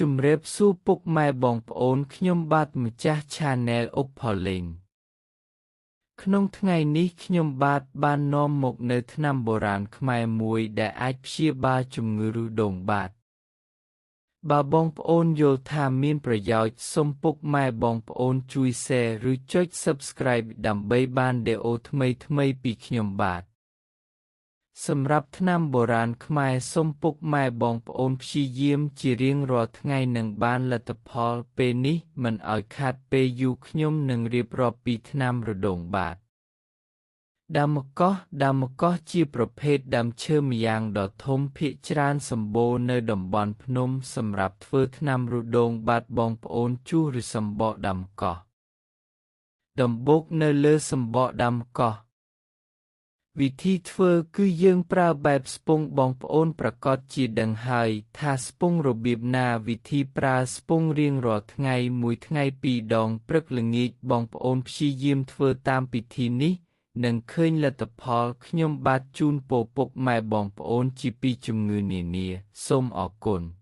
ជំរាបសួរពុកម៉ែបងប្អូនខ្ញុំបាទម្ចាស់ Channel អុកផល្លីងក្នុងថ្ងៃនេះខ្ញុំបាទបាននាំមកនៅថ្នាំបុរាណខ្មែរមួយដែលអាចព្យាបាលជំងឺឫសដូងបាទបើបងប្អូនយល់ថាមានប្រយោជន៍សូមពុកម៉ែបងប្អូនជួយ Share ឬចុច Subscribe ដើម្បីបានវីដេអូថ្មីៗពីខ្ញុំបាទសម្រាប់ថ្នាំបុរាណខ្មែរសូមពុកម៉ែបងប្អូនព្យាយាមជារៀងរាល់ថ្ងៃនឹងបានលទ្ធផលពេលនេះមិនឲ្យខាតពេលយូរខ្ញុំនឹងរៀបរាប់ពីថ្នាំរដូងបាទដើមកោះដើមកោះជាប្រភេទដើមឈើម្យ៉ាងដ៏ធំភាគច្រើនសម្បូរនៅតំបន់ភ្នំសម្រាប់ធ្វើថ្នាំរដូងបាទបងប្អូនជួសឬសម្បកដើមកោះដំបូកនៅលើសម្បកដើមកោះវិធីធ្វើគឺយើងប្រើបែបស្ពង់បងប្អូនប្រាកដជាដឹងហើយថាស្ពង់របៀបណាវិធីប្រើស្ពង់រៀងរាល់ថ្ងៃមួយថ្ងៃពីរដងព្រឹកល្ងាចបងប្អូនព្យាយាមធ្វើតាមពិធីនេះនឹងឃើញលទ្ធផលខ្ញុំបាទជូនពរពុកម៉ែបងប្អូនជាពីជំងឺនានាសូមអរគុណ។